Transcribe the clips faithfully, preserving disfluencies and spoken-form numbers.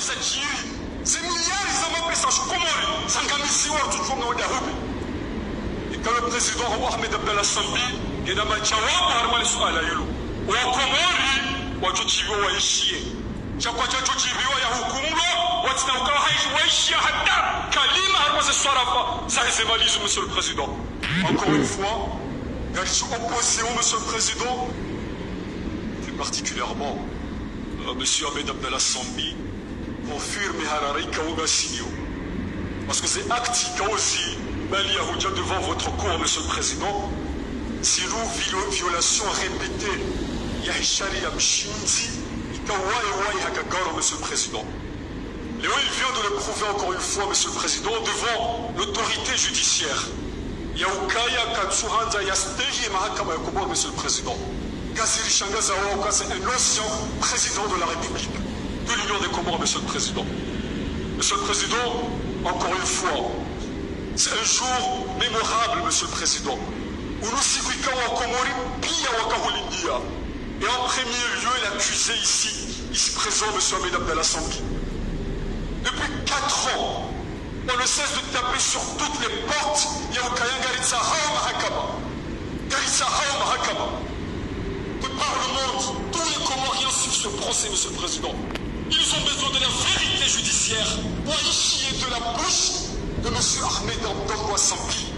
Zidjiri, ze miliyari za mapesa ya shikomori zangamiziwa, ritsudjuwa ngawe ndahupvi. Ika le président Ahmed Abdallah Sambi ngena majawabu harimwa le suala lilo. Wakomori wadjodjiviwa waishiye. Sha kwadjadjodjiviwa yahukumulwa, watsina ukaya hayi waishiya hata kalima harimwa ze swarafa zahe ze mali zo, Monsieur le Président. Encore une fois, ngaritsi opposé wo, Monsieur le Président, plus particulièrement, euh, Monsieur Ahmed Abdallah Sambi, confirme harara ikao ngasinayo. Parce que ze acte ikao zibaliwa hudja devant votre cour, Monsieur le Président, zinu vio-, violation répétée yahe sharia mshindzi, ikao waye waye hakagaro, Monsieur le Président. Léo, il vient de le prouver encore une fois, Monsieur le Président, devant l'autorité judiciaire. Ya ukaya katsuhandza yastehi mahakama ya Komori, Monsieur le Président. Kaziri shangaza wa uka, c'est un ancien président de la République de l'Union des Comores, Monsieur le Président. Monsieur le Président, encore une fois, c'est un jour mémorable, Monsieur le Président. Unu siku ikao wakomori pia wakahulindia. Et en premier lieu, l'accusé ici, ici présent, Monsieur Ahmed Abdallah Sambi. Depuis quatre ans, on ne cesse de taper sur toutes les portes, ya ukaya ngaritsaho mahakama. Ngaritsaho mahakama. De par le monde, tous les Comoriens suivent ce procès, Monsieur le Président. Ils ont besoin de la vérité judiciaire, waishiye de la bouche de Monsieur Ahmed Abdallah Sambi.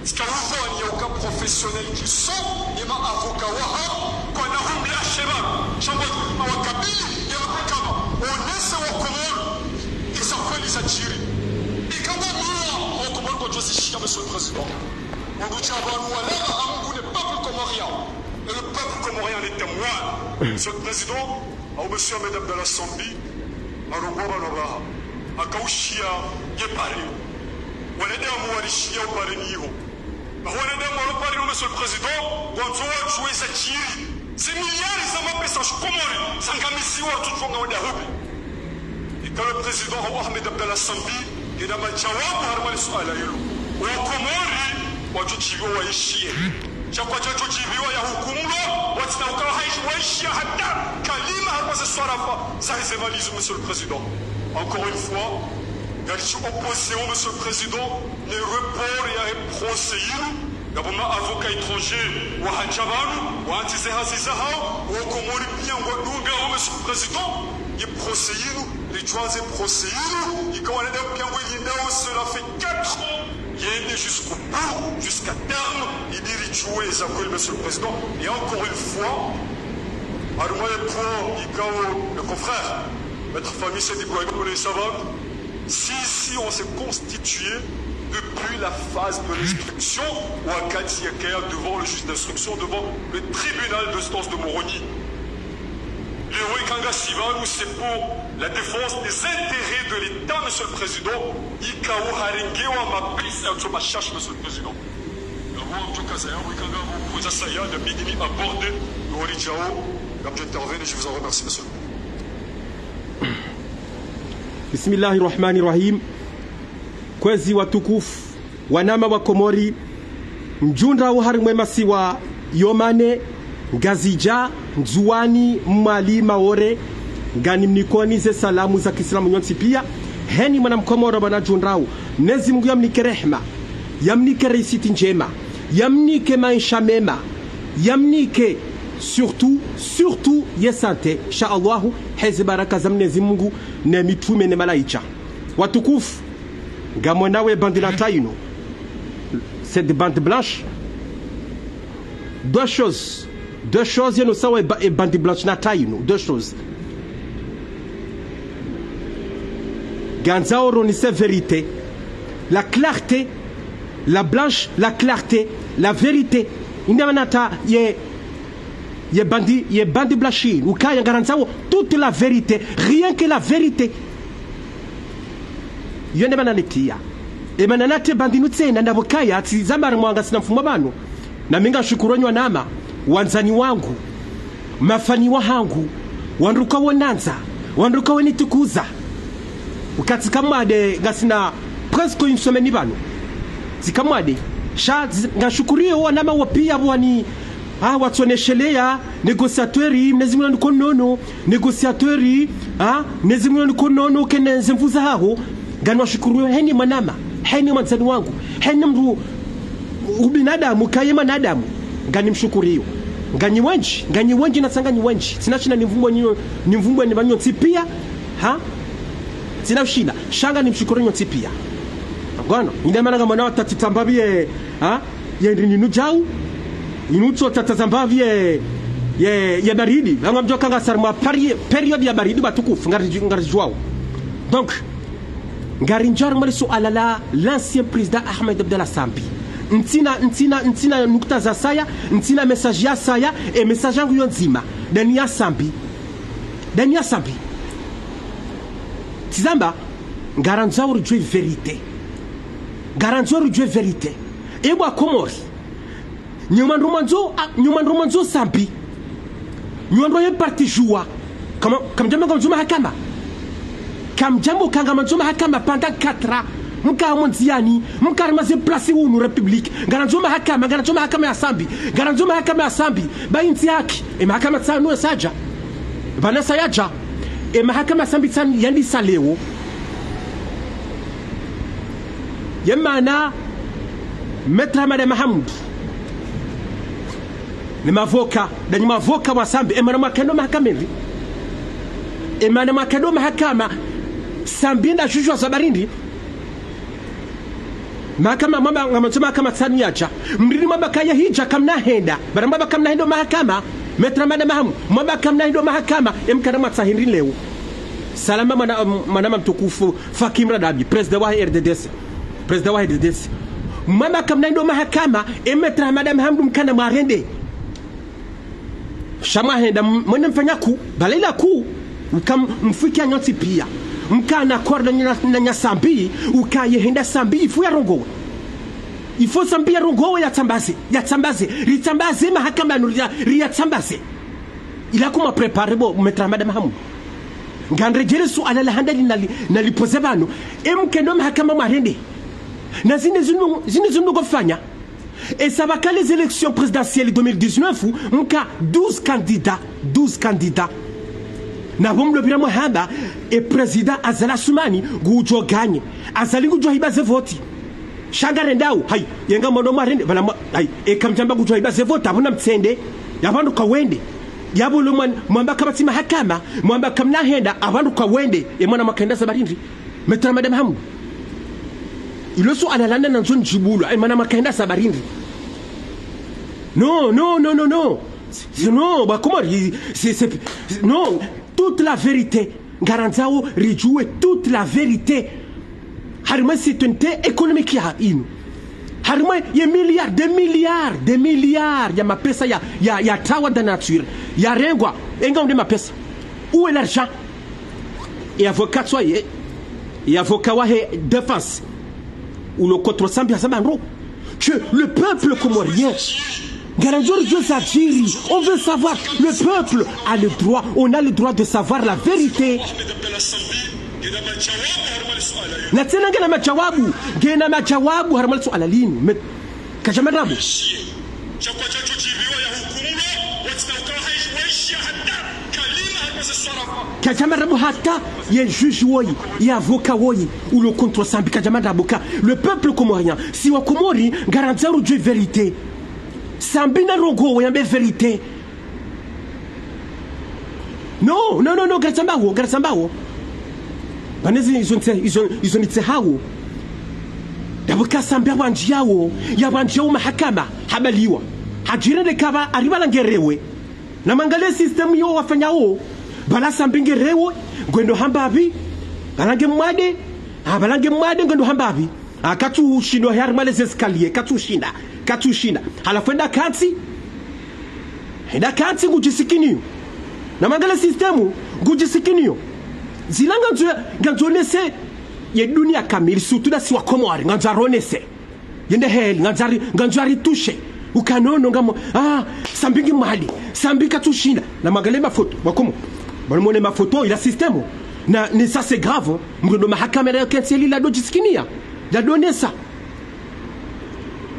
Tsika udhwani ya uka professionnels qu'ils sont, ema avocats wahawo, kwana humla sheba, sha ngwao wakabili ya mahakama, waonese wakomori eza kweli zadjiri. Ikao miya wakomori ngwadjozishiya, Monsieur le Président. Wandru sha pvanu walawa, Mungu, le peuple comorien. Et le peuple comorien est témoin. Monsieur le Président, au Monsieur Ahmed Abdallah Sambi, arongowa pvanu apvaha, akaushiya ye pare. Wanadamu walishiya upare niho. Ba wanadamu walo pare niho, Monsieur le Président, ngwandzo wadjuwe zadjiri. Ze miliyari za mapesa ya shikomori zangamiziwa, ritsudjuwa ngawe ndahupvi. Ika le président Ahmed Abdallah Sambi ngena majawabu harimwa le suala lilo. Wakomori wadjodjiviwa waishiye. Sha kwadjadjodjiviwa yahukumulwa, watsina ukaya hayi waishiya hata kalima harimwa ze swarafa zahe ze mali zo, Monsieur le Président. Encore une fois, ngaritsi opposé wo, Monsieur le Président, ne report yahe procès yinu, ngapvo ma avocats étrangers wahadja pvanu, waandzize hazi zahawo, wakomori pia ngwadungawo, Monsieur le Président, ye procès yinu, ridjuwa ze procès yinu, ikao wanadamu pia ngwayilindao, cela fait quatre ans, yende jusqu'au bout, jusqu'à terme, ili ridjuwe eza kweli, Monsieur le Président. Et encore une fois, harimwa ye point ikao le confrère, Maître Fahmi Said Ibrahim, vous le savez, si, si on s'est constitué depuis la phase de l'instruction, wakati yakaya devant le juge d'instruction, devant le tribunal d'instance de Moroni. Léo ika ngasi pvanu, c'est pour la défense des intérêts de l'État, Monsieur le Président, ikao harengewa mapesa ya utso mashashi, Monsieur le Président. Ngapvo mdru kaza yapvo ika ngapvo points zasaya, nabidi ni aborder, ngori djao, ngam intervenir, je vous en remercie, Monsieur le Président. Bismillahi Rahmani Rahim. Kwezi watukufu, wanama wa Komori, mdjundrao harimwa ye masiwa yo mane, Ngazidja, Ndzuwani, Mwali, Maore, nganimnikoni ze salamu za kiislamu nyontsi pia. Heni mwana mkomori mwana djundrao, Mnyezi Mungu yamnike rehema, yamnike réussite ndjema, yamnike maesha mema, yamnike surtout, surtout ye santé, insha Allahu, heze baraka za Mnyezi Mungu ne mitrume ne malaika. Watukufu, ngamwonao ye bande nata yinu. Cette bande blanche. Deux choses. Deux choses, yinu sawa ye ba-, ye bande blanche nata yinu. Deux choses. Ngandzao ronise vérité. La clarté. La blanche, la clarté, la vérité. Inde mana nata ye, ye bande, ye bande blanche. Ukaya ngarandzao toute la vérité. Rien que la vérité. Yo nde mana nitiya. Ye mana nate bande nu tsena ndapvo kaya tsi zamara mwangasina mfumo pvanu. Na mi ngamshukuru nyi wanama, wandzani wangu, mafani wahangu, wandru kawo nandza, wandru kawo nitukuza. Uka tsika mwade ngasina presque une semaine pvanu. Tsika mwade. Sha tsi-, ngamshukuru yo wanama wo pia pvwani Ah, watsoneshelea, négociateur, Mnyezi Mungu niko nono, négociateur, ah, Mnyezi Mungu niko nono, kene zemvu zahaho, ngani washukuru heni mwanama, heni mwandzani wangu, heni mdru ubinadamu, kaye mwanadamu, ngani mshukuriyo. Nganyi wendji, nganyi wendji na tsanganyi wendji. Tsina shina nimvumbwe ninyo, nimvumbwe ni banyo ntsi pia, ha? Tsina shina, sha ngani mshukuru nyo ntsi pia. Ngono, inde mana nga mwana wa tati tamba bie, ha? Ye ndi ninu djau, inu tso tata zamba bie, ye, ye baridi. Banga mdjoka nga sari mwa pari-, période ya baridi batukufu, ngari, ngari djuwao. Donc, ngari ndjari mwa le suala la l'ancien président Ahmed Abdallah Sambi. Ntsina, ntsina, ntsina nukta za saya, ntsina message ya saya, e message yangu yo ndzima. Dani ya Sambi. Dani ya Sambi. Tsi zamba, ngarandzo uri djuwe vérité. Ngarandzo uri djuwe vérité. Ebwa Komori. Nyi mwandro mwandzo, a, nyi mwandro mwandzo Sambi. Nyi mwandro ye parti juwa. Kama, kamdjamba ngamandzo mahakama. Kamdjamba uka ngamandzo mahakama pendant quatre ans. Mka mo ndziani, mka harumwa ze place unu République. Ngarandzo mahakama, ngarandzo mahakama ya Sambi. Ngarandzo mahakama ya Sambi. Ba intsi haki. E mahakama tsanu ya sadja. Bana sayadja. E mahakama ya Sambi tsanu yandisa leo. Ye mana Maître Hamada Mahamoud. Ni mavoka, danyi mavoka wa Sambi, e mana mwakendo mahakama ndi. E mana mwakendo mahakama, Sambi nda jujwa za barindi. Mahakama, mwamba, ngamandzo mahakama tsanu yadja. Mrindi mwamba kaya hidja kamna henda. Bara mwamba kamna hendo mahakama, Maître Hamada Mahamoud. Mwamba kamna hendo mahakama, e mkana mwatsa hindri leo. Salama mwana, mwana mtukufu, Fakim Radabi, président wa R D D C. Président wa R D D C. Mwamba kamna hendo mahakama, e Maître Hamada Mahamoud mkana mwarende. Sha mwahenda, m-, mwende mfanya ku, bala ila ku, uka m-, mfiki anyo ntsi pia. Mkana accord na, na, na Sambi, uka ye henda Sambi, il faut ya rongowe. Il faut Sambi ya rongowe ya tsambaze, ya tsambaze, ri tsambaze mahakama nu ria, ria tsambaze. Ila kuma préparer bo, Maître Hamada Mahamoud. Ngandredjele suala la handa li nali, nali poze bano. E mkendo mahakama mwarende. Na zine zinu, zine zinu kofanya. E sa baka les élections présidentielles deux mille dix-neuf, mka douze candidats, douze candidats. Na bo mlo pvira mwahamba, e président Azali Assoumani, ngudjo gagner. Azali ngudjo hiba ze voti. Sha ngarendao, hayi, ye ngamwono mwarende, bala mwa, hayi, e kamdjamba ngudjo hiba ze voti, abuna mtsende, ya pvandru kawende. Ya bo lo mwan-, mwamba kapvatsi mahakama, mwamba kamna henda, abandru kawende, e mwana mwakenda za barindi. Maître Hamada Mahamoud. Ilo suala landa nandzo ndjibu lo, e mwana mwakenda za barindi. Non, non, non, non, non. C'est, non, ba Komori, c'est, c'est, non, toute la vérité. Ngarandzao ridjuwe toute la vérité. Harimwa souveraineté économique ya inu. Harimwa ye milliards, des milliards, des milliards ya mapesa ya, ya, ya tawa da nature. Ya rengwa, enga unde mapesa. Où est l'argent? E avocat tswa ye, e avocat wahe défense. Ulo contre Sambi ya zamandro. Que le peuple comorien, ngarandzo ridjuwe zadjiri. On veut savoir. Le peuple a le droit, on a le droit de savoir la vérité. Na tsena ngena madjawabu, ngena madjawabu harimwa le suala linu. Mais, kadjamarabu. Kadja marabu hata ye juge woyi, ye avocat woyi, ulo contre Sambi, kadja marabu ka. Le peuple comorien, si wa Komori, ngarandzo ridjuwe vérité. Sambi na rongowe yambe vérité. Non, non, non, non, ngarandzo mbawo, ngarandzo mbawo. Banezi izo ntse, izo, izo nitse hawo. Ndapvo ka Sambi ya wandji yawo, ya wandji yawo mahakama, habaliwa. Hadjirende kaba, aribala ngerewe. Na mwangalie système yo wafanyao, bala Sambi ngerewe, ngwendo hambapvi, bala nge mwade, ah, bala nge mwade, ngwendo hambapvi. Ah, katsu ushindo harimwa les escaliers, katsu ushinda, katsu ushinda. Halafu enda kantsi, enda kantsi ngudjisikiniyo. Na mwangalie système, ngudjisikiniyo. Zila ngandzo, ngandzo nese, ye dunia kamili, surtout na si wa Komori, ngandzo aronese. Yende heli, ngandzo ari, ngandzo ari touché. Uka non, non, ngamo, ah, Sambi ngi mwade, Sambi katsu ushinda. Na mwangalie mafoto, wakomo. Bali mwone mafoto, ila système. Na, ni ça c'est grave. Mdo mahakama ya kentsi eli la do djisikiniya. La do nesa.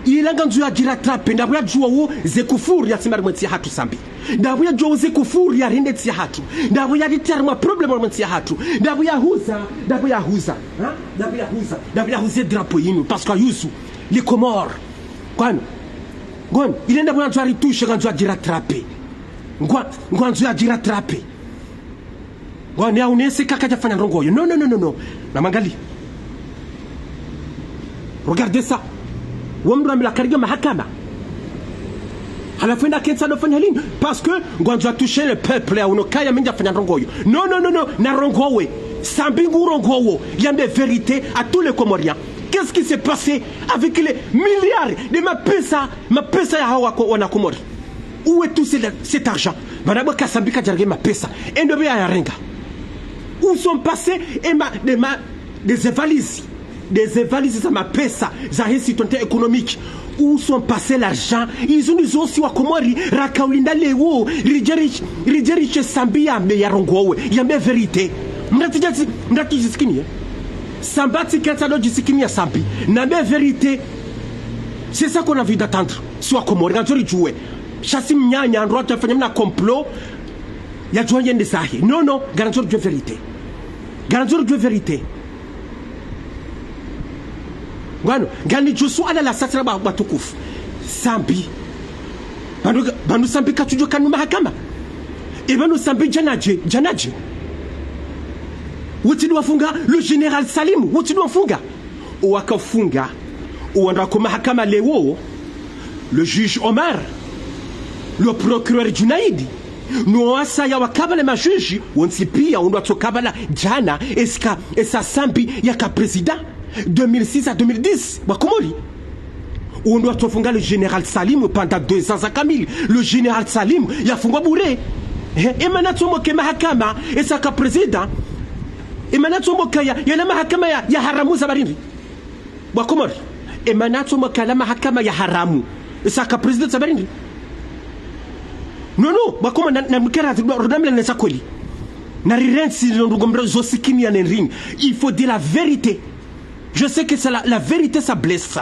Ila ngandzo yadjirattrape, ndapvo yadjuwa wo ze kufuru ya tsimari mwe ntsi yahatru Sambi. Ndapvo yadjuwa wo ze kufuru yarende ntsi yahatru. Ndapvo yaritria harumwa problème mwe ntsi yahatru. Ndapvo yahuza, ndapvo yahuza. Ha? Ndapvo yahuza, ndapvo yahuza drapeau yinu, parce que hayuzu les Comores. Kwani? Ngwani, ile ndapvo ngandzo yaritouche, ngandzo yadjirattrape. Ngwa, ngwandzo yadjirattrape. Ngwani, yaonese ka kadjafanya ndrongo iyo. Non, non, non, non, non. Namwangalie. Regardez ça. Wo mdru amila kariga mahakama. Halafu yende akentsi yadofanya lini? Parce que ngwandzo yatouche le peuple, yaone ukaya mi ntsafanya ndrongo iyo. Non, non, non, non. Narongowe. Sambi ngurongowo. Yambe vérité à tous les Comoriens. Qu'est-ce qui s'est passé avec les milliards de mapesa, mapesa ya hawa ko-, wana Comores? Où est tout ce-, cet argent? Pvanu pvo ka Sambi kadjarenga mapesa. Ndo pvi yayarenga? Où sont passés ema, des ma-, des valises, des valises za mapesa, za he citoyenneté économique? Où sont passés l'argent? Izo ndizo si wa Komori rakaulinda leo, ridje ri-, ridje ritsahe Sambi yambe, yarongowe, yambe vérité. Mnatsi djasi, mnatsi djisikini, eh? Sambi tsi kentsi yadodjisikini ya Sambi. Nambe vérité. C'est ça qu'on a envie d'entendre. Si wa Komori, ngandzo ridjuwe. Sha si mnyanya, ndo wadjafanya mna complot, yadjuwa yende zahe. Non, non, ngandzo ridjuwe vérité. Ngandzo ridjuwe vérité. Ngwani, nganidjo suala la sasira ba, batukufu. Sambi. Pvanu, pvanu Sambi katsudjo kana mahakama. E pvanu Sambi djana dje, djana dje. Wotsi ndo wafunga, le général Salim, wotsi ndo wafunga. Owakafunga, owandru wako mahakama leo, le juge Omar, le procureur Djunaidi, no wasaya wakabala majuge, wontsi pia wo ndo watsokabala djana, eska, esa Sambi yaka président, deux mille six à deux mille dix, wa Komori. Wo ndo watsofunga le général Salim pendant deux ans za kamili. Le général Salim, yafungwa bure. He, emana tsomoke mahakama, esa ka président. Emana tsomoka ya, yala mahakama ya, ya haramu za barindi. Wa Komori. Emana tsomoka la mahakama ya haramu. Esa ka président za barindi. Non, non, wa Komori, na, na mkera, ro-, rodamila nesa kweli. Narirentsi, ndo ndrongo mdru zosikini ya nendrini. Il faut dire la vérité. Je sais que c'est la, la vérité, ça blesse.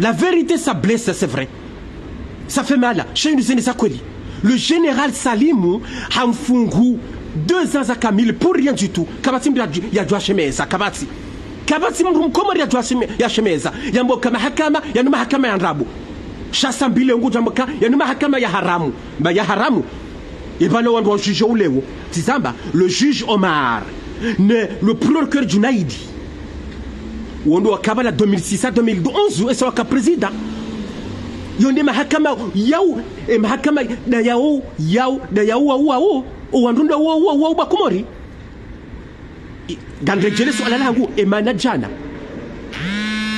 La vérité, ça blesse, c'est vrai. Ça fait mal. Sha inu zende za kweli. Le général Salim hamfungu deux ans za kamili pour rien du tout. Kapvatsi mdru yadju-, yadjuwa shemeza. Kapvatsi. Kapvatsi mdru mkomori yadjuwa sheme-, yashemeza. Yambe ka mahakama, yanu mahakama ya ndrabo. Sha Sambi leo ngudjo amba ka, yanu mahakama ya haramu. Ba ya haramu. E pvanu wandru wa juge uleo, tsi zamba, le juge Omar, ne le procureur Djunaidi. Wo ndo wakabala deux mille six à deux mille onze, esa waka président. Yo nde mahakama yao, e mahakama nda yao, yao, nda yao, wao, wao, owandru nda wao, wao, wao, wa Komori. I-, nganredjele suala langu, emana djana.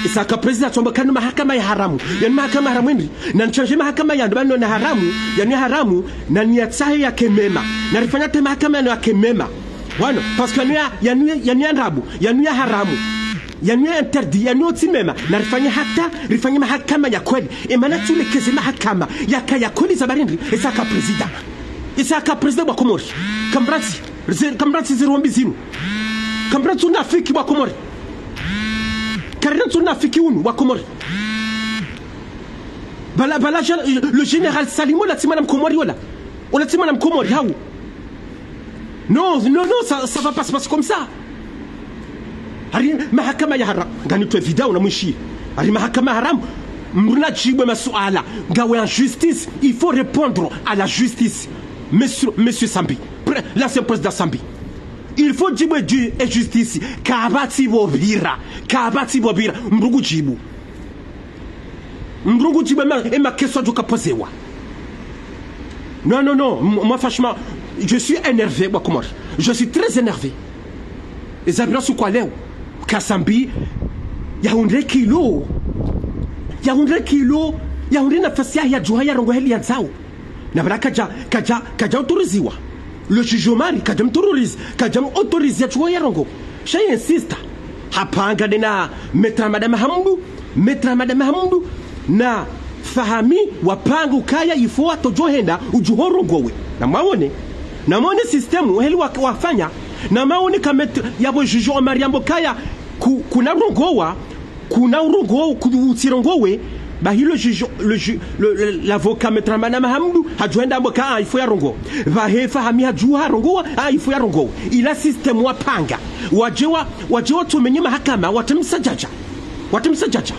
Esa ka président tsomba kanu mahakama ya haramu. Yanu mahakama haramu indri? Nanitshahe mahakama yanu pvanu na haramu, yanu ya haramu, naniyatsahe yake mema. Narifanye hata mahakama yanu yake mema. Wano, parce que yanu ya, yanu ya, yanu ya ndrabo, yanu ya haramu, yanu ya interdit, yanu yotsi mema. Narifanye hata, rifanye mahakama ya kweli. Emana tsulekeze mahakama, yaka ya kweli za barindi, esa ka président. Esa ka président wa Komori. Kamratsi. Rize-, kamratsi zirombi zinu. Kamratsi unafiki wa Komori. Karirantsi unafiki unu wa Komori. Pvala, pvala, gé-, le général Salim, ola tsi mwana mkomori ola. Ola tsi mwana mkomori, hau. Non, non, non, ça, ça va pas se passer comme ça. Hari mahakama ya haramu. Nganitowe video na mwishi. Hari mahakama ya haramu. Mdru nadjibu masuala. Ngawe en justice, il faut répondre à la justice. Monsieur, monsieur Sambi. Pre-, l'ancien président Sambi. Il faut djibu dju-, e justice. Kapvatsi pvo pvira. Kapvatsi pvo pvira. Mdru ngudjibu. Mdru ngudjibu ema, ema question djo kapozewa. Non, non, non. M-, moi, franchement, je suis énervé, wa Komori. Je suis très énervé. Eza pvira suku wa leo. Ka Sambi, yahundre kilo. Yahundre kilo. Yahundre nafasi ya, yadjuha yarongowe heli yandzao. Na pvala kadja, kadja, kadja autoriziwa. Le juge Omar, kadja mautorize, kadja mautorize yadjuha yarongowe. Sha yi insista. Hapanga nde na Maître Ahmada Mahamudu, Maître Ahmada Mahamudu, na Fahami wapanga ukaya il faut watsodjo henda udjuha urongowe. Namwaone, namwaone système, heli wa, wafanya, namwaone ka Maître yapvo juge Omar yamba ukaya ku-, kuna urongowa, kuna urongowa, ku-, utsirongowe, Bahi le juge, le ju-, le, le, l'avocat Maître Hamana Mahamudu, hadjuhenda mbo ka, ah, il faut yarongowe. Bahe Fahami hadjuha rongowa, ah, il faut yarongowe. Ila système wapanga. Wadjewa, wadjewa tsomenye mahakama, watemsadjadja. Watemsadjadja.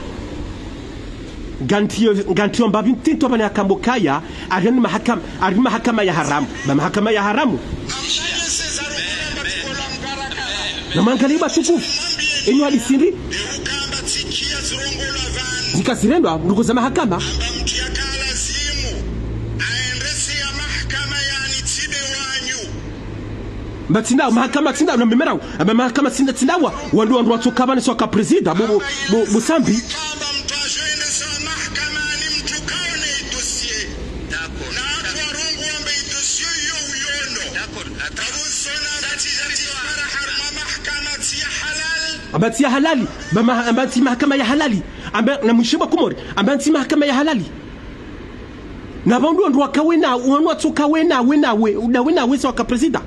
Ngantiyo, ngantiyo mbapvi ntiti wapvane haka mbo kaya, ari ni mahakama, ari ni mahakama ya haramu. Ba mahakama ya haramu. Na mwangalie watukufu. Enyu hadisi ndri. Zika zirendwa, mruko za mahakama. Mba tsinda, mahakama tsinda, na mmemerao. Amba mahakama tsinda, tsinda wa, wandru, wandru watsoka pvanu si waka président, bo, bo, bo, bo Sambi. Amba tsi ya halali, ba ma-, amba tsi mahakama ya halali, amba na mwishe ba Komori, amba tsi mahakama ya halali. Na pvandru wandru waka wena, wanu watsoka wena, wena, we, uda wena, we, si waka président.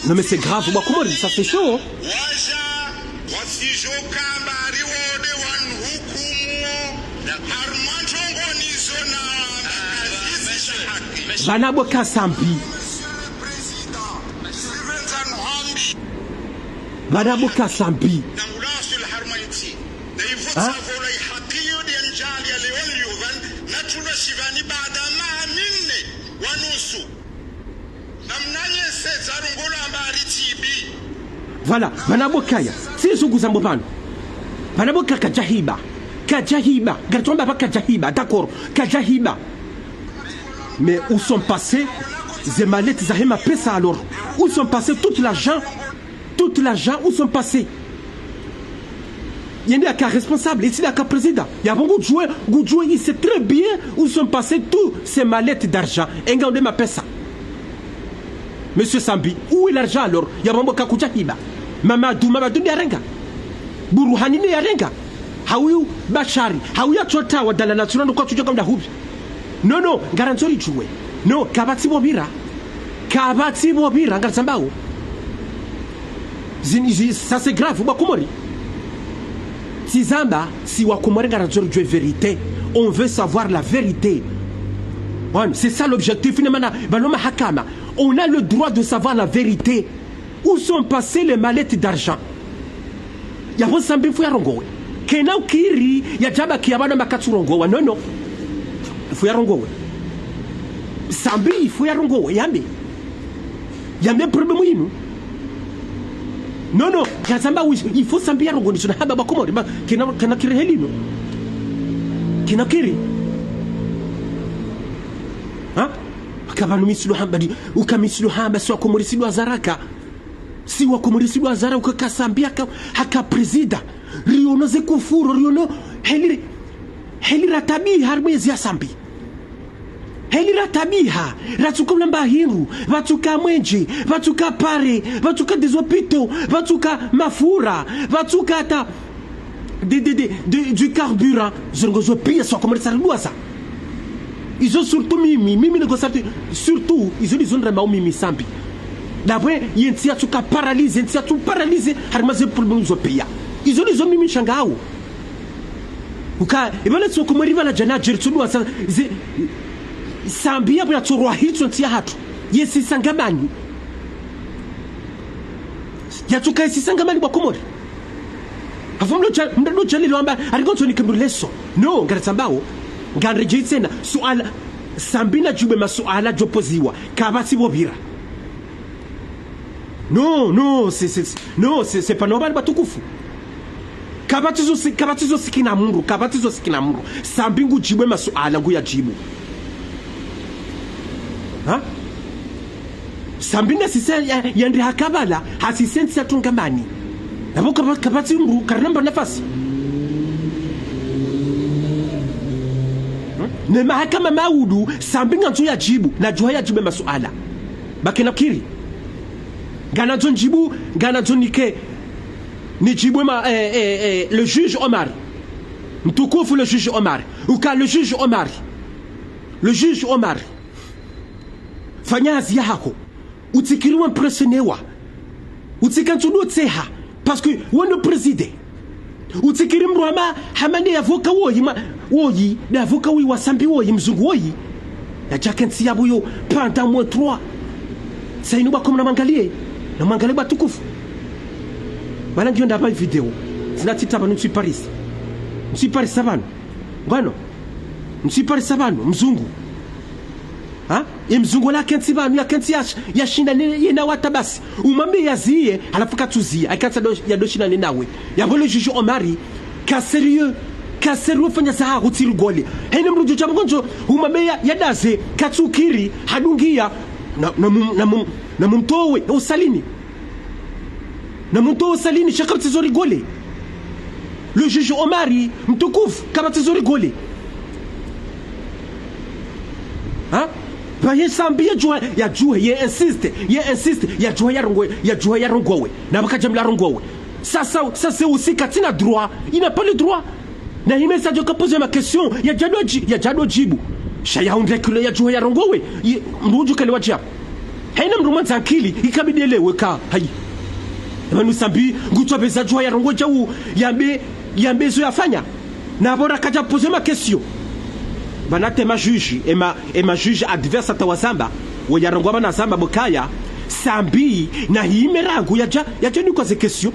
Non, mais c'est grave, ba Komori, ça c'est chaud. Waja, wasidjo kamba ari wo nde wanu hukumu, harumwa ndrongoo nizo na, ah, makazizi sha haki. Bana bo ka Sambi. Bana bo ka Sambi. Na ulasu la harumwa ntsi. Na ivo tsavo la ihaki yo nde ndjali ya leo liyo pvanu, na tulwa shipvani baada maha minne wa nusu. Namna yese zarongolwa amba ari T B. Voilà, bana bo kaya. Si zunguza mbo pvanu. Bana bo ka kadjahiba. Kadjahiba. Ngaritsoamba pva kadjahiba, d'accord. Kadjahiba. Mais où sont passés ces mallettes za hema pesa alors? Où sont passés tout l'argent? Tout l'argent, où sont passés? Yende yaka responsable, yetsi yaka président. Yapvo ngudjuwe, ngudjuwe, il sait très bien où sont passées toutes ces mallettes d'argent. Enga unde mapesa. Monsieur Sambi, où est l'argent alors? Yapvo mbo ka kudjahiba. Mamadou, Mamadou nde yarenga. Buruhani nde yarenga. Hauyu Bashari, hauyu atsota wa dalala tsuna ndo kwatsudja kamda hupvi. Non, non, ngarandzo ridjuwe. Non, kapvatsi pvo pvira. Kapvatsi pvo pvira, ngarisambao. Zini, zi-, ça c'est grave, ba Komori. Tsi zamba, si wa Komori ngarandzo ridjuwe vérité. On veut savoir la vérité. Wan, c'est ça l'objectif, ine mana, pvanu mahakama. On a le droit de savoir la vérité. Où sont passées les mallettes d'argent? Yapvo Sambi il faut yarongowe. Kena ukiri, yadjaba kiya pvanu amba katsurongowa. Non, non. Il faut yarongowe. Sambi il faut yarongowe. Yambe. Yambe problème yinu. Non, non. Ngazamba wi-, il faut Sambi yarongowe. Nisuna hamba ba Komori. Ba, kena, kena kiri heli no. Kena kiri. Ha? Ka pvanu mi tsidjo hamba di, uka mi tsidjo hamba si wa Komori tsidjo wazaraka. Si wa Komori tsidjo wazara uka ka Sambi haka, haka président. Riono ze kufuru, riono heli, heli ratabiha harumwa ezi ya Sambi. Heli ratabiha, ratsuka ulamba hindru, pvatsuka mwenje, pvatsuka pare, pvatsuka des hôpitaux, pvatsuka mafura, pvatsuka hata de, de, de, de, du carburant, zo ndrongoo zo piya si wa Komori tsaridjuwa za. Izo surtout mimi, mimi ndo sarti, surtout, izo ndizo ndrama mimi Sambi. D'abord, yentsi yatsuka paralysé, yentsi yatsu paralysé, harumwa ze problème zo piya. Izo ndizo mimi nishangao. Uka, ipvala tsi wa Komori pvala djana djeri tsudjuwa za, ze, Sambi yapvo yatsorwa hitso ntsi yahatru. Yesi sangamani. Yatsuka yesi sangamani ba Komori. Hapvo mlo dja-, mlo djalilo amba, ari ngondzo nike mndru leso. Non, ngarisambao. Nganredjeyi tsena. Suala, Sambi nadjibu masuala djopoziwa. Kapvatsi pvo pvira. Non, non, c'est, c'est, non, c'est, c'est pas normal, batukufu. Kapvatsi zo si-, kapvatsi zo sikina mndru, kapvatsi zo sikina mndru. Sambi ngudjibu masuala nguyadjibu. Ha? Sambi nda sisa ya, yandri hakapvala, hasisa ntsi yatungamani. Napvo kapa-, kapvatsi mndru, karina mba nafasi. Hmm? Ne mahakama maudu, Sambi ngandzo yadjibu, nadjuha yadjibu masuala. Ba kena kiri. Ngandzo ndjibu, ngandzo nike, nidjibu ma, eh, eh, eh, le juge Omar. Mtukufu le juge Omar. Uka le juge Omar. Le juge Omar. Fanya hazi yaho. Utsikiri wa impressionner wa. Utsika ntsudu tseha. Parce que we ndo président. Utsikiri mdru hama, hama nde avocat woyi, ma, woyi, nde avocat woyi wa Sambi woyi, mzungu woyi. Yadja kentsi yapvo yo, pendant moins trois. Sa inu bako mna mwangaliye, na mwangaliye watukufu. Bana ngiyo ndapva video. Zina tita pvanu ntsu Paris. Ntsu Paris sa pvanu. Ngwano. Ntsu Paris sa pvanu, mzungu. Ha? Ye mzungu ola yakentsi pvanu, yakentsi ya, yashinda ne, ye nawe hata basi. Umwambe yaziye, halafu katsuziya, ayikatsa do, yadoshinda ne nawe. Yapvo le juge Omari, ka sérieux, ka sérieux fanya zahaho tsi rigole. Hayina mdru udjo dja mgonjo, umwambe ya, yadaze, katsukiri, hadungiya, na, na mum, na mum, na mumtowe, usalini. Na mumtowe usalini, sha kapvatsi zo rigole. Le juge Omari, mtukufu, kapvatsi zo rigole. Ha? Pvaye Sambi yadjuha, yadjuha, ye insiste, ye insiste, yadjuha yarongowe, yadjuha yarongowe. Na pvaka djamla rongowe. Sasa, sasa usika tsina droit, il n'a pas le droit. Na hime sa djo ka poser ma question, yadjado dji, yadjado djibu. Sha ya hundre kilo yadjuha yarongowe, ye, mdru udjo kale wadja. Hayina mdru mwandza ankili, ikabidi yelewe ka, hayi. Epvanu Sambi, ngutswa pveza djuha yarongowe djau, yambe, yambe zo yafanya. Na pvo rakadja poser ma question. Pvanu hata ema juge, ema, ema juge adverse hata wazamba, wo yarongowa pvanu wazamba pvo kaya, Sambi, na hime rangu yadja, yadja nikwa ze question.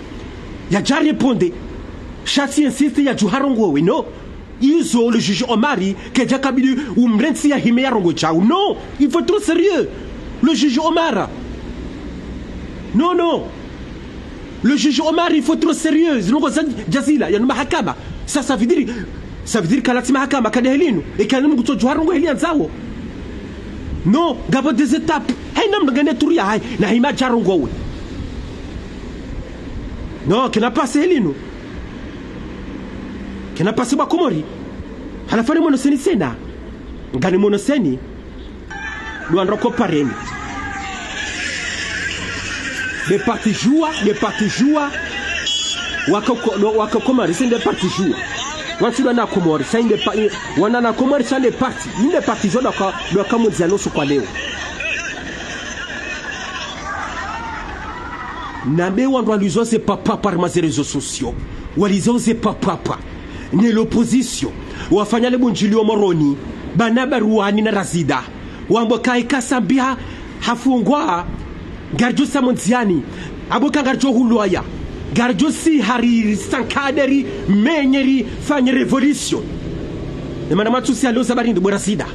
Yadja répondre. Sha tsi insiste yadjuha rongowe, non. Izo le juge Omari, kedja kabili umrentsi yahime yarongowe djau. Non, il faut être sérieux. Le juge Omar. Non, non. Le juge Omar, il faut être sérieux. Zinu ndrongoo za, djazila, yanu mahakama. Ça, ça veut dire, ça veut dire kala tsi mahakama, kade helinu. Eka ni mdru kutsodjuha rongowe heli yandzao. Non, ngapvo des étapes. Hayina mdru ngena tour yahahe, na hime yadja rongowe. Non, kena passer helinu. Kena passer bo Wakomori. Halafu ni mwono seni tsena. Ngani mwono seni. Ndo wandru wako pareni. Nde parti djuwa, nde parti djuwa. Waka ko-, ndo waka Komori, si nde parti djuwa. Wantsi ndo wana Komori, sa nde pa-, i-, wana na Komori, sa nde parti. Nde parti djuwa ndo waka, ndo waka mwandzani usiku wa leo. Nambe wandru walizo ze pvapvapva harumwa ze réseaux sociaux. Walizo ze pvapvapva. Ne l'opposition. Wafanya le bundjilio Moroni. Bana Baruani na Razida. Wambo ka eka Sambi ha, hafungwa. Ngaridjo sa mwandzani. Abo ka ngaridjo hulwaya. Ngaridjo si hari sankaderi, menyeri, fanye révolution. Emana matsusi alo za barindi, bo Razida.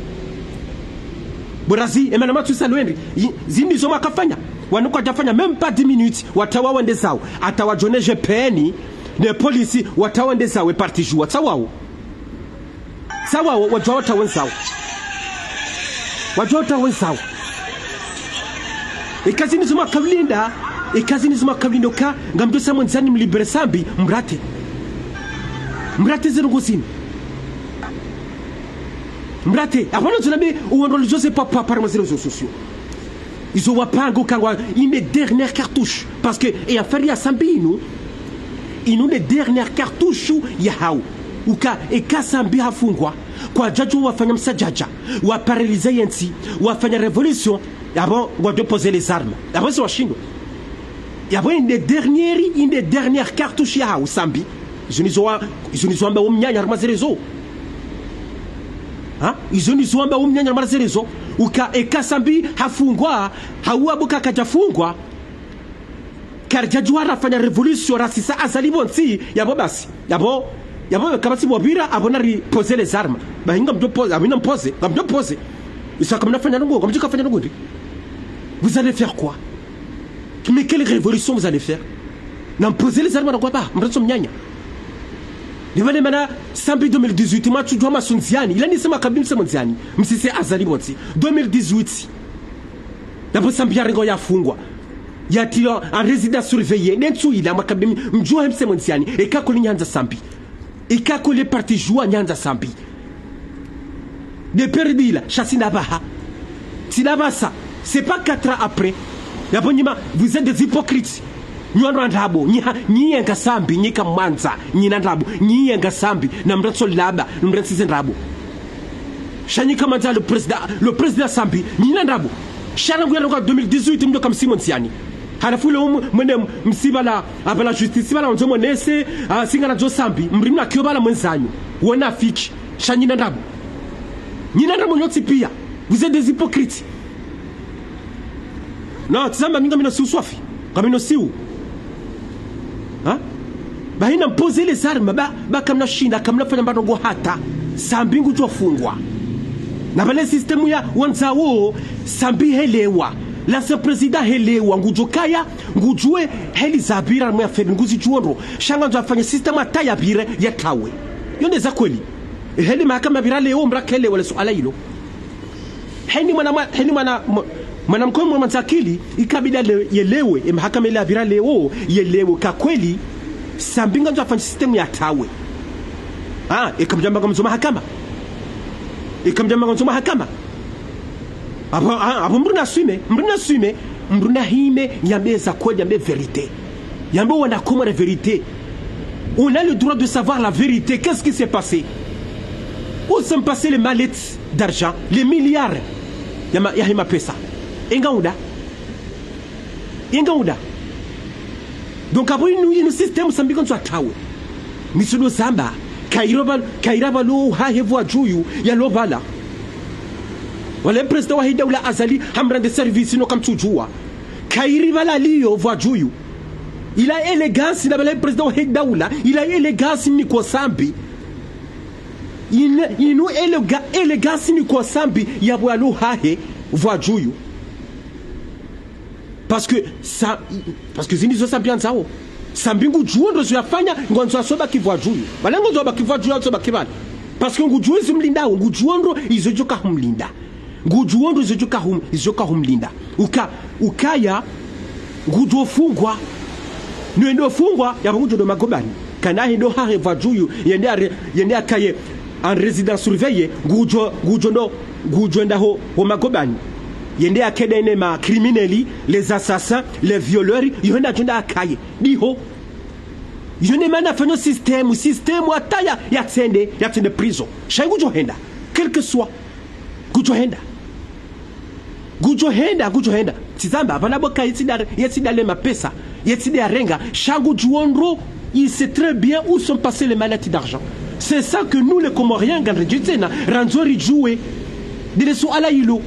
Bo Razi, emana matsusi alo endri. I-, zindri zo mwakafanya. Wanu kwadjafanya même pas dix minutes, watawa wende zao. Hata wadjo ne G P N, ne polisi, watawa wende zao, e parti djuwa. Tsa wao. Tsa wao, wadjuwa watawa wende zao. Wadjuwa watawa wende zao. Eka zindri zo mwakaulinda, eka zindri zo mwakaulinda uka, ngamdjo sa mwandzani mlibere Sambi, mrate. Mrate ze ndrongoo zinu. Mrate, apvo no zina be, uwandro lizo ze pvapvapva harumwa ze réseaux sociaux. Izo wapanga uka ngwa, ine dernière cartouche. Parce que, e affaire ya Sambi inu, inu nde dernière cartouche yahao. Uka, eka Sambi hafungwa, kwadjadjo wafanya msadjadja, wa paralyser yentsi, wafanya révolution, apvo ngwadjo poser les armes. Apvo si washindwa. Yapvo inde dernière, inde dernière cartouche yahao Sambi. Izo nizo wa, izo nizo wamba wo mnyanya harumwa ze réseaux. Ha? Izo nizo wamba wo mnyanya harumwa ze réseaux. Uka eka Sambi hafungwa, hau abo ka kadjafungwa. Karidjadjuwa rafanya révolution rasisa Azali pvontsi, yapvo basi. Yapvo, yapvo kapvatsi pvwapvira, apvo nari poser les armes. Bahi ngamdjo poser, apvo ngamdjo poser, ngamdjo poser. Isa kamna fanya ndrongoo, ngamdjo kafanya ndrongoo ndri. Vous allez faire quoi? Mais quelle révolution vous allez faire? Nampoze les armes na kwaba, mrantso mnyanya. Ni pvale mana Sambi deux mille dix-huit, matsudjuwa masundziani. Ila nise makabili mse mwandziani. Msise Azali pvontsi. Deux mille dix-huit. Napvo Sambi yarenga yafungwa. Yatilwa en résidence surveillée. Nentsu ila makabili mdjuwa mse mwandziani. Eka kuli nyandza Sambi. Eka kuli parti djuwa nyandza Sambi. Nde perdila, sha tsi ndapvaha. Tsi ndapvasa. C'est pas quatre ans après. Yapvo nyi ma, vous êtes des hypocrites. Nyi wandru wa ndrabo, nyi ha, nyi yenga Sambi, nyi kamwandza, nyi na ndrabo, nyi yenga Sambi, na mrantso laba, na mrantsize ndrabo. Sha nyi kamwandza le président, le président Sambi, nyi na ndrabo. Sha rangu yarenga deux mille dix-huit, mdjo kamsimo ntsiani. Halafu leo mwe-, mwende m-, msipvala, apvala justice pvala wandzo mwenese, ah, singana dzo Sambi, mri mna kiyo pvala mwendzanyu. Wona fichi, sha nyina ndrabo. Nyina ndrabo nyontsi pia. Vous êtes des hypocrites. Non, tsi zamba mi ngamina siu swafi. Ngamina siu. Ha? Ba hina mpoze les armes, ba, ba kamna shinda, kamna fanya mbano ngo hata. Sambi ngudjo fungwa. Na pvale système ya wandzao, Sambi helewa. L'ancien président helewa, ngudjo kaya, ngudjuwe, heli zapvira mwe affaire, nguzidjuwo ndro. Sha ngandzo afanye système hata yapvire, yatrawe. Yo nde za kweli. Heli mahakama yapvira leo, mra kelewa le suala ilo. Heni mwana mwa-, heni mwana mwa-, mwana mkono mwa mandzakili, ikabidi ale-, yelewe, e mahakama ile yapvira leo, yelewe ka kweli, Sambi ngandzo afanye système yatrawe. Ah, eka mdjamba ngamzo mahakama. Eka mdjamba ngamzo mahakama. Apvo, ah, apvo mdru na swime, mdru na swime, mdru na hime, yambe za kweli, yambe vérité. Yambe wana Komori vérité. On a le droit de savoir la vérité. Qu'est-ce qui s'est passé? Où sont passées les mallettes d'argent, les milliards ya ma-, ya hima pesa? Enga uda. Enga uda. Donc, apvo inu, inu système Sambi ngandzo yatrawe. Mitsudo zamba, kairo pval-, kaira pvalo hahe pvwa djuyu, yalo pvala. Wale président wahe daula Azali, hamrendre service no kamtsudjuwa. Kairi pvala liyo pvwa djuyu. Ila élégance na pvale président wahe daula, ila élégance ni kwa Sambi. Ine-, inu éléga-, élégance ni kwa Sambi ya pvwalo hahe pvwa djuyu. Parce que sa-, parce que zini zo Sambi yandzao. Sambi ngudjuwo ndro zo yafanya, ngwandzo asobaki pvwa djuyu. Pvale ngwandzo abaki pvwa djuyu, asobaki pvale. Parce que ngudjuwo izo mlindao, ngudjuwo ndro izo djoka humlinda. Ngudjuwo ndro izo djoka hum-, izo djoka humlinda. Uka, ukaya, ngudjo fungwa. Nwendo fungwa, yapvo ngudjo ndo magobani. Kana hendo hahe pvwa djuyu, yende are-, yende akaye en résidence surveillée, ngudjo, ngudjo ndo, ngudjo enda ho, ho magobani. Yende akede ne ma criminels, les assassins, les violeurs, yo henda djo enda akaye. Diho. Yo ne mana fanya système, système hata ya, yatsende, yatsende prison. Sha ngudjo henda. Quel que soit. Ngudjo henda. Ngudjo henda, ngudjo henda. Tsi zamba, pvana boka yetsi da, yetsi da le mapesa, yetsi da yarenga, sha ngudjuwo ndro, il sait très bien où sont passées les mallettes d'argent. C'est ça que nous, les Comoriens, ngarendjitsena, randzo ridjuwe. Ndile suala ilo.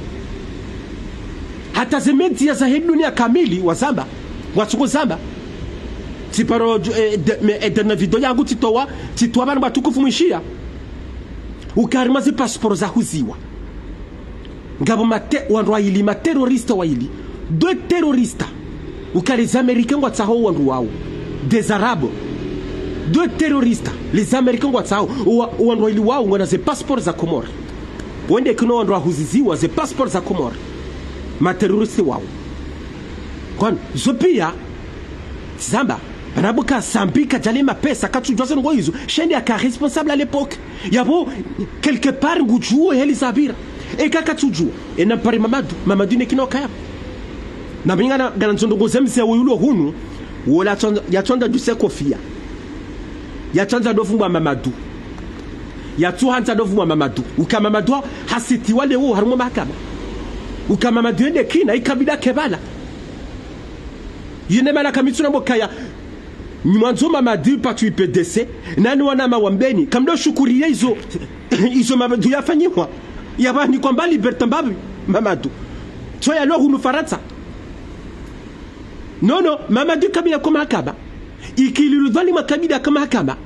Hata ze média zahe dunia kamili, wazamba, watsungo zamba. Tsiparo, eh, de, me, eh, de na vidéo yangu tsitowa, tsitowa pvanu watukufu mwishiya. Uka harimwa ze passeport zahuziwa. Ngapvo mate-, wandru wayili, ma terroristes wayili. Deux terroristes. Uka les Américains ngwatsaho wandru wawo. Des Arabes. Deux terroristes. Les Américains ngwatsaho. Wa-, wandru wayili wawo ngwana ze passeport za Comores. Wende kino wandru wahuziziwa ze passeport za Comores. Ma terroristes wawo. Kwani, zo piya, zamba, pvana boka Sambi kadja le mapesa, katsudjuwa ze ndrongo izo, sha nde aka responsable à l'époque. Yapvo, quelque part, ngudjuwo heli zapvira. Eka katsudjuwa, ena mpare Mamadou, Mamadou ne kino kaya. Na mi ngana, ngana ndzo ndrongo ze mze wo yulo hunu, wola yatsandza, yatsandza djuse kofia. Yatsandza ndo fungwa Mamadou. Yatsuhandza ndo fungwa Mamadou. Uka Mamadou hasitiwa leo harimwa mahakama. Uka Mamadou yende kina, ikabidi ake pvala. Yine mana kamitsuna mokaya. Nyi mwandzo Mamadou patsu I P D C, nani wanama wa Mbeni. Kamdo shukuriya izo, izo Mamadou yafanyiwa. Yapvanikwa mba liberté mbapvi, Mamadou. Tso yalo hunu Farantsa. Non, non, Mamadou kabidi ko mahakama. Ikililudhwani makabidi ko mahakama.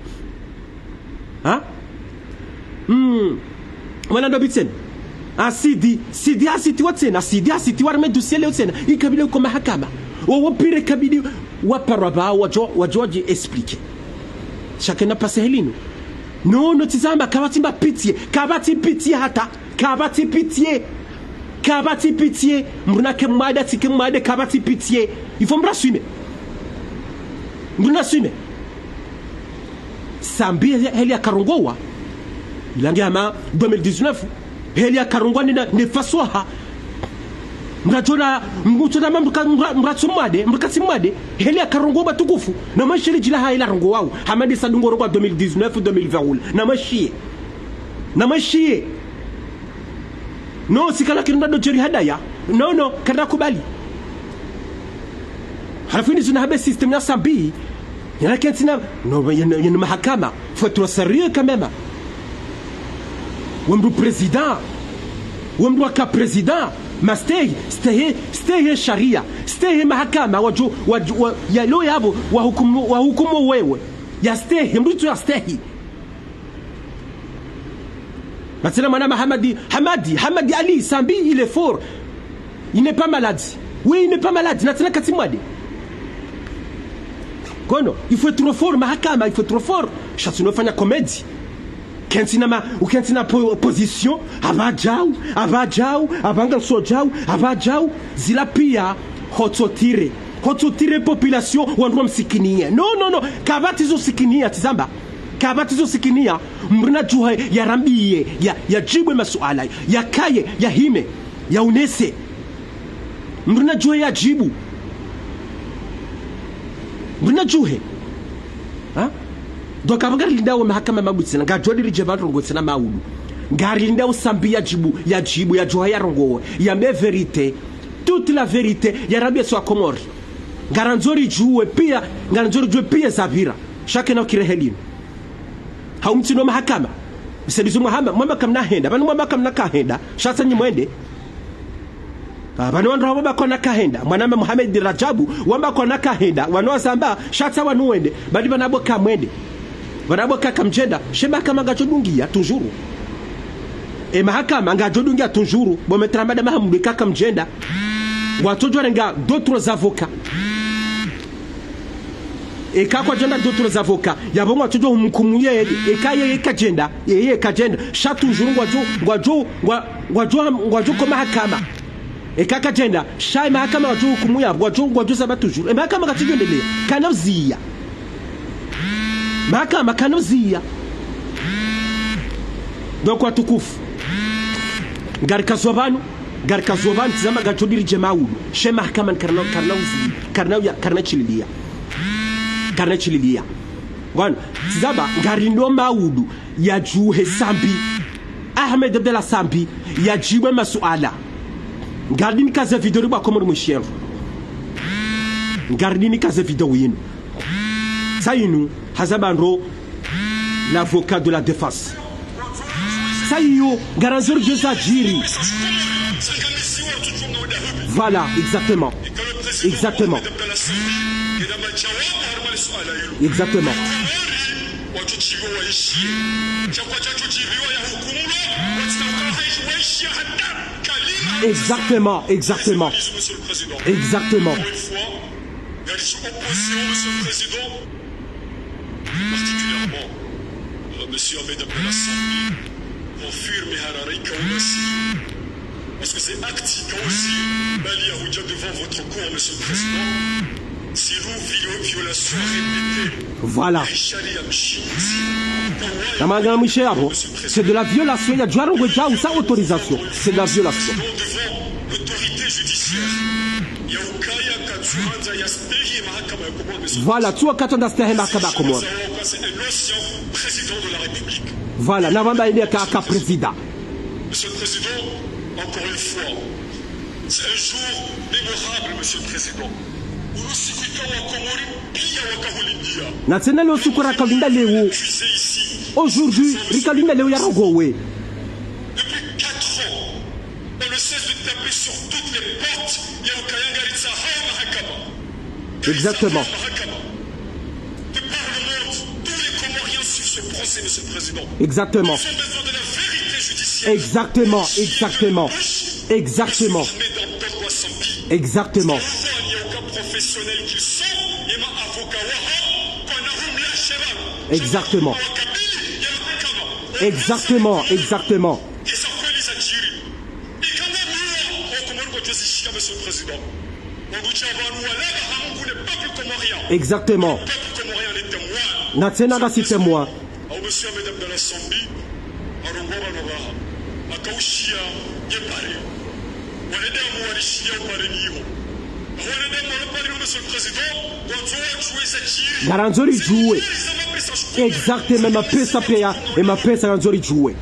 Ha? Hmm. Wala ndo pvi tsena. A Sidi, Sidi hasitiwa tsena, Sidi hasitiwa harumwa dossier leo tsena. Ikabidi ko mahakama. Wo, wo pire kabidi waparwa pvao, wadjo, wadjo wadji expliquer. Chacun a passé helinu. Non, non, tsi zamba, kapvatsi mba pitié, kapvatsi pitié hata, kapvatsi pitié. Kapvatsi pitié, mdru nake mwade, atsike mwade, kapvatsi pitié. Il faut mdru aswime. Mdru naswime. Sambi he-, heli yakarongowa. Ilange hama deux mille dix-neuf. Heli yakarongowa nina, ne faswaha. Mdru adjona, mdru adjona ma mdru ka-, mdru, mdru atso mwade, mdru katsi mwade. Heli yakarongowa matukufu. Na masheli djila ha heli yarongowawo. Hama nde sa dungo rongowa deux mille dix-neuf, deux mille vingt hula. Na mashiye. Na mashiye. Non, si kala kinu ndo djeri hadaya. Non, non, kanda kubali. Halafu ini zinu habe système ya Sambi. Yana kentsi na, no, ya, ya, ya mahakama. Faut être sérieux quand même. We mndru président. We mndru waka président. Mastehi, stehi, stehi sharia. Stehi mahakama, wadjo, wadjo, wa, ya lo yapvo, wahukumu, wahukumu wewe. Ya stehi, mndru tsu ya stehi. Matsena mwana Mahamadi, Hamadi, Hamadi Ali, Sambi, il est fort. Il n'est pas malade. Oui, il n'est pas malade. Natsena katsi mwade. Kono, il faut être fort, mahakama, il faut être fort. Sha tsi no fanya comédie. Kentsi na ma, ukentsi na po, opposition, apva djau, apva djau, apva ngalso djau, apva djau, zila pia, hotso tire. Hotso tire population, wandru wa msikiniye. Non, non, non, kapvatsi zo sikiniya, tsi zamba. Kapvatsi zo sikiniya, mndru nadjuhe ya rambiye, ya, ya djibu masuala, ya kaye, ya hime, ya unese. Mndru nadjuhe ya djibu. Mndru nadjuhe. Ha? Donc, apvo ngari lindao mahakama mabutsina, ngadjo diridje pvandru ngo tsina maudu. Ngari lindao Sambi ya djibu, ya djibu, ya djuha ya rongowe, ya me vérité. Toute la vérité, ya rambiye swa Komori. Ngarandzo ridjuwe pia, ngarandzo ridjuwe pia zapvira. Sha kena ukire helinu. Hau mtsino mahakama. Msaidizi Muhammad, mwamba kamna henda. Pvanu mwamba kamna kahenda. Sha tsa nyi mwende. Ah, pvanu wandru hapvo pvakona kahenda. Mwanama Mohamed Rajabu, wamba kona kahenda. Wanu wazamba, sha tsa wanu wende. Badi pvanu pvo kamwende. Pvanu pvo kakamdjenda. She mahakama ngadjo dungiya, toujours. E mahakama ngadjo dungiya, toujours. Bo Maître Hamada Mahamudu kakamdjenda. Ngwatsodjo renga d'autres avocats. Eka kwadjenda d'autres avocats, yapvo ngwatsodjo humhukumu yeye, eka yeye kadjenda, yeye kadjenda. Sha toujours ngwadjo, ngwadjo, ngwa, ngwadjo, ngwadjo ko mahakama. Eka kadjenda, sha e mahakama ngwadjo hukumu yapvo, ngwadjo, ngwadjo zamba toujours. E mahakama katsidjo endelea, kana uziya. Mahakama kana uziya. Donc watukufu. Ngarikazo pvanu, ngarikazo pvanu, tsi zamba ngadjo diridje maudu. She mahakama karina, karina uzi, karina ya, karina shililiya. Karina shililiya. Pvanu, tsi zamba ngari no maudu ya djuhe Sambi. Ahmed Abdallah Sambi, ya djibu masuala. Ngari nikaze video ri pvwa Komori mwishiye ndro. Ngari nikaze video yinu. Sa yinu, hazamba ndro, l'avocat de la défense. Sa iyo, ngarandzo ridjuwe zadjiri. Voilà, exactement. Exactement. Exactement. Exactement, exactement. Exactement. Ngari opposition, Monsieur le Président, particulièrement, euh, Monsieur Ahmed Abdallah Sambi, confirme hararaika ou la sérieux. Parce que c'est acte aussi, Bali Ahuja devant votre cour, Monsieur le Président. C'est une vi-, violation répétée. Voilà. Ya sharia mshindzi. Na manga mwishe yapvo, c'est de la violation, ya djwaro ngwe djau sans autorisation. C'est de la violation. Devant l'autorité judiciaire. Ya ukaya katsuhandza ya stehi mahakama ya Komori. Voilà, tsuwa katsuhandza stehi mahakama ya Komori. Voilà, na pvamba ine ka, ka président. Monsieur le Président, encore une fois, c'est un jour mémorable, Monsieur le Président. Usiku ikao wa Komori pia wakahulindia. Na tsena lo usiku rakalinda leo. Accusé ici. Aujourd'hui, rikalinda leo ya rongowe. Depuis quatre ans, on ne cesse de taper sur toutes les portes ya ukaya ngari tsaha mahakama. Exactement. Mahakama. De par le monde, tous les Comoriens suivent ce procès, Monsieur le Président. Exactement. Ils ont besoin de la vérité judiciaire. Exactement, exactement. Exactement. Exactement. Exactement. Exactement. Exactement, exactement. Exactement. Na tsena ngasi témoin. Au Monsieur Ahmed Abdallah Sambi, arongoa pvanu pvaha, akaushiya ye pare. Wanadamu warishiya upare ngiho. Wanadamu walo pare, Monsieur le Président, wandzo wadjuwe zadjiri. Ngarandzo ridjuwe. Exactement, mapesa pia, e mapesa ngarandzo ridjuwe.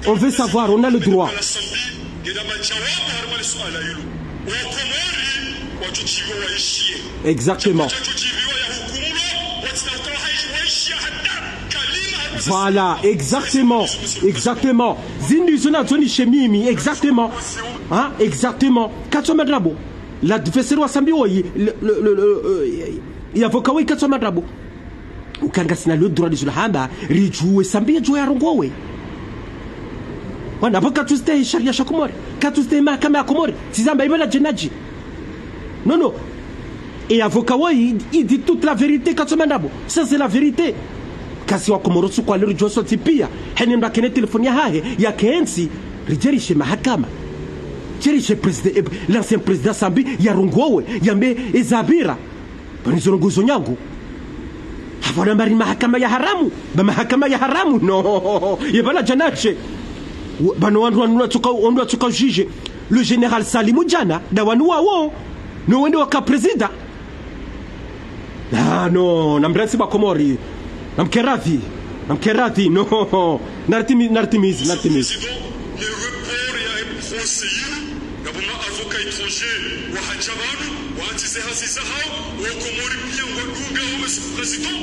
On veut savoir, on a le droit. Ngena majawabu harumwa le suala ilo. Wakomori, Exactement. Voilà, exactement, exactement. Zindru izo nazonishemimi, exactement. Hein, exactement. Katsu wa madrabo. L'adversaire wa Sambi woyi, le, le, le, le, euh, ye avocat woyi katsu wa madrabo. Uka ngasina le droit de zula hamba, ridjuwe Sambi yadjuwa yarongowe. Wana, apvo katsustehi sharia sha Komori, katsustehi mahakama ya Komori, tsi zamba ibala djenaji. Non, non. Et avocat woyi, il dit toute la vérité, katsu wa madrabo. Ça, c'est la vérité. Kasi wa Komori tsu kwa lero djoso tsi pia. Hene mba kene téléphone yahahe, yakentsi, ridjerishe mahakama. Djerishe président, eh, l'ancien président Sambi, yarongowe, yambe, ezapvira. Pvanu izo ndrongoo zo nyangu. Hapvo namba ri mahakama ya haramu. Ba mahakama ya haramu, non. Ye bala djana she. Wo, pvanu wandru wanu watsuka, wandru watsuka juge. Le général Salimou djana, nda wanu wawo. No wende waka président. Ah, non, namrantsi ba Komori. Namkeradhi. Namkeradhi, non. Naritimi-, naritimizi, naritimizi. Ye report ya ye procès yinu, ngapvo ma avocats étrangers wahadja pvanu, wahandzize hazi zahao, wa Komori pia ngwadunga, Monsieur le Président,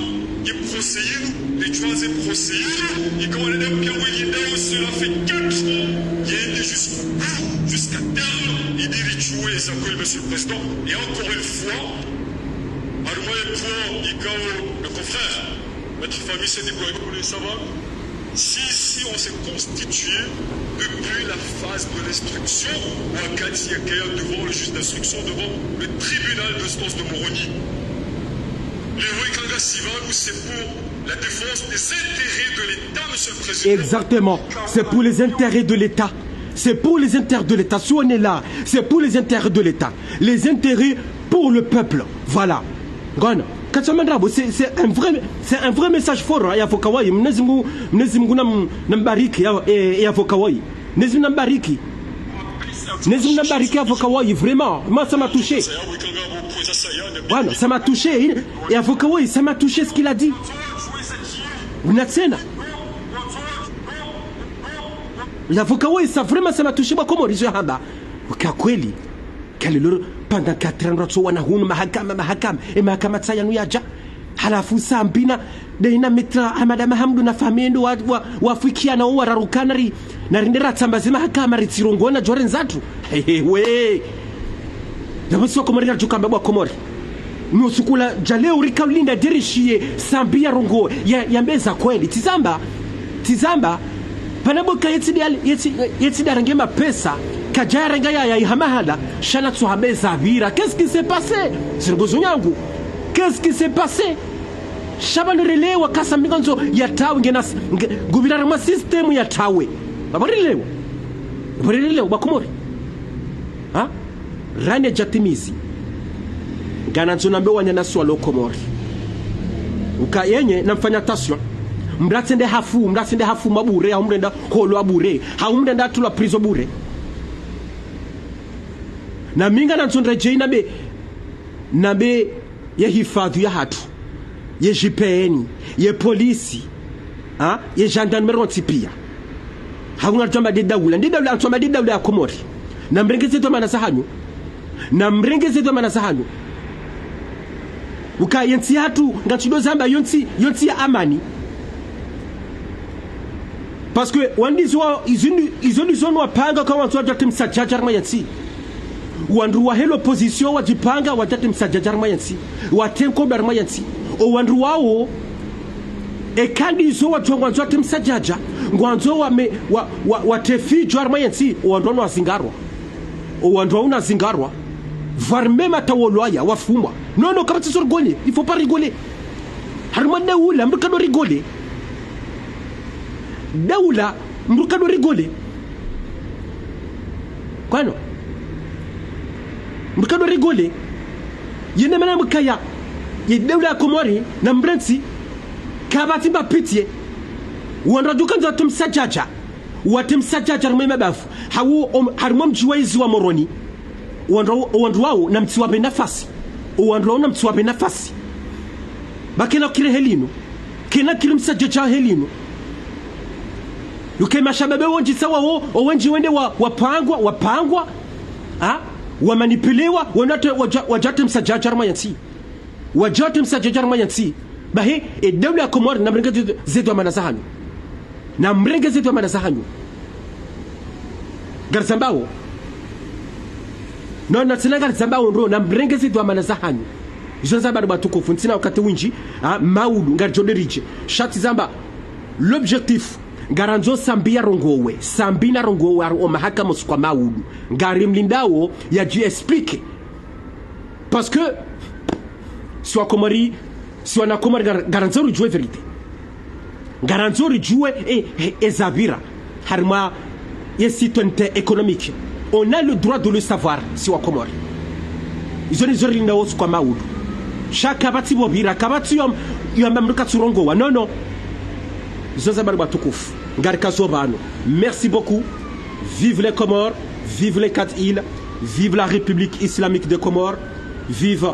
ye procès yinu, le troisième procès yinu, ika wanadamu pia ngwelindao, cela fait quatre ans, yende jusqu'au bout, jusqu'à terme, ili ridjuwe eza kweli, Monsieur le Président. Et encore une fois, harumwa ye point ikao le confrère Maître Famille Sedi Boy, vous le savez, si, si on s'est constitué depuis la phase de l'instruction, wakati yakaya devant le juge d'instruction, devant le tribunal d'instance de Moroni. Leo ika ngasi pvanu, c'est pour la défense des intérêts de l'État, Monsieur le Président. Exactement. C'est pour les intérêts de l'État. C'est pour les intérêts de l'État. Si on est là, c'est pour les intérêts de l'État. Les intérêts pour le peuple. Voilà. Ngwana. Katsu wa madrabo, c'est, c'est un vrai, c'est un vrai message fort, hein, ya avocat woyi. Mwenyezi Mungu, Mwenyezi Mungu nam-, nambariki, ya, eh, ya avocat woyi. Mwenyezi Mungu nambariki. Mwenyezi Mungu nambariki, avocat woyi, vraiment. Moi, ça m'a touché. Voilà, ça m'a touché. Il, et avocat woyi, ça m'a touché ce qu'il a dit. Unatsena. L'avocat woyi, ça vraiment, ça m'a touché. Ba Komori, zo hamba. Uka kweli. Kale loro, pendant quatre ans, ratso wana hunu mahakama, mahakama, e mahakama tsi yanu yadja. Halafu Sambi na, nde ina Maître Ahmada Mahamudu na famille ndo wa, wa, wafikiana wo wararukana ri, na rinde ratsamba ze mahakama ritsirongowa na djore ndzatru. He, he, we. Ndapvo si wa Komori karidjo kamba ba Komori. No suku la dja leo rika ulinda djerishiye Sambi yarongowe, ya, yambe eza kweli. Tsi zamba, tsi zamba, pvanu pvo ka yetsi de-, yetsi, yetsi de yarenge mapesa, kadja yarenga ya, ya iha mahala, sha natsu hamba ezapvira. Qu'est-ce qui s'est passé? Zindrongoo zo nyangu. Qu'est-ce qui s'est passé? Sha pvanu relewa ka Sambi ngandzo yatawe ngena s-, nge-, ngupvira harumwa système yatawe. Apvo relewa. Apvo relewa, ba Komori. Ha? Rane djatimizi. Nganandzo nambe wananyasi wa lo Komori. Uka yenyi, namfanye attention. Mratsende hafu, mratsende hafu mabure, hau mrenda holo abure, hau mrenda tulwa prison bure. Na mi nganandzo ndredjeyi nambe, nambe ye hifadhu yahatru, ye G P N, ye polisi, ha, ye gendarmerie wontsi pia. Hau ngaridjo amba nde daula, nde daula, ngaridjo amba nde daula ya Komori. Namrengeze dhwamana zahanyu. Namrengeze dhwamana zahanyu. Uka yentsi yahatru, ngatsidjo zamba yontsi, yontsi ya amani. Parce que wandru izo wa-, izo ni, izo nizo wapanga ka wandzo wadja watremsa djadja harumwa yentsi. Wandru wahe l'opposition wadjipanga wadja watremsa djadja harumwa yentsi. Watrenko harumwa yentsi. O wandru wawo, eka ndizo wadjuwa ngwandzo watremsa djadja, ngwandzo wame-, wa-, wa-, watrefidjwa harumwa yentsi, o wandru wanu wazingarwa. O wandru wanu wazingarwa. Voire même hata wolwaya, wafumwa. Non, non, kapvatsi zo rigoler. Il faut pas rigoler. Harumwa daula, mndru kadjo rigoler. Daula, mndru kadjo rigoler. Kwanu. Mndru kadjo rigoler. Yene mana mkaya. Ye daula ya Komori, namrantsi. Kapvatsi mba pitié. Wandru wadjo kandza watremsa djadja. Watremsa djadja harumwa mabavu. Hau, om-, harumwa mdji wa ezi wa Moroni. O wandru, o wandru wawo namtsiwape nafasi. O wandru wawo namtsiwape nafasi. Ba kena kire helinu. Kena kire msadjadja helinu. Yuke mashababe wondji sawa wo, o wendji wende wa, wapangwa, wapangwa. Ha? Wamanipulewa, wanate, waja-, wajate msadjadja harumwa yentsi. Wajate msadjadja harumwa yentsi. Bahi, e daula ya Komori, namrenge ze, ze dhwamana zahanyu. Namrenge ze dhwamana zahanyu. Ngarizambao. No, na tsena ngarizambao ndro, namrenge ze dhwamana zahanyu. Izo ndzambao watukufu, ntsina wakati windji, ha, maudu, ngaridjo deridje. Sha tsi zamba, l'objectif, ngarandzo Sambi yarongowe, Sambi narongowe, hari o mahakama usiku wa maudu. Ngarimlindao, yadji explique. Parce que, si wa Komori, si wana Komori, ngar-, ngarandzo ridjuwe vérité. Ngarandzo ridjuwe, e, e, ezapvira. Harumwa ye citoyenneté économique. On a le droit de le savoir, si wa Komori. Izo nizo rilindao usiku wa maudu. Sha kapvatsi pvopvira, kapvatsi yom-, yamba mdru katsurongowa. Non, non. Izo ndzambao watukufu. Ngarikazo pvanu. Merci beaucoup. Vive les Comores. Vive les quatre îles. Vive la République islamique des Comores. Vive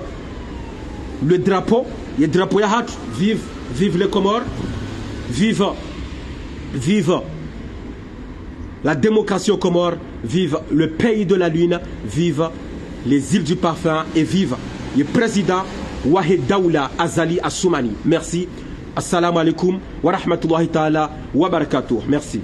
le drapeau. Ye drapeau yahatru. Vive, vive les Comores. Vive, vive la démocratie aux Comores. Vive le pays de la lune. Vive les îles du parfum. Et vive le président wahe daula Azali Assoumani. Merci. Assalamu alaikum wa rahmatullahi ta'ala wa barakatuh. Merci.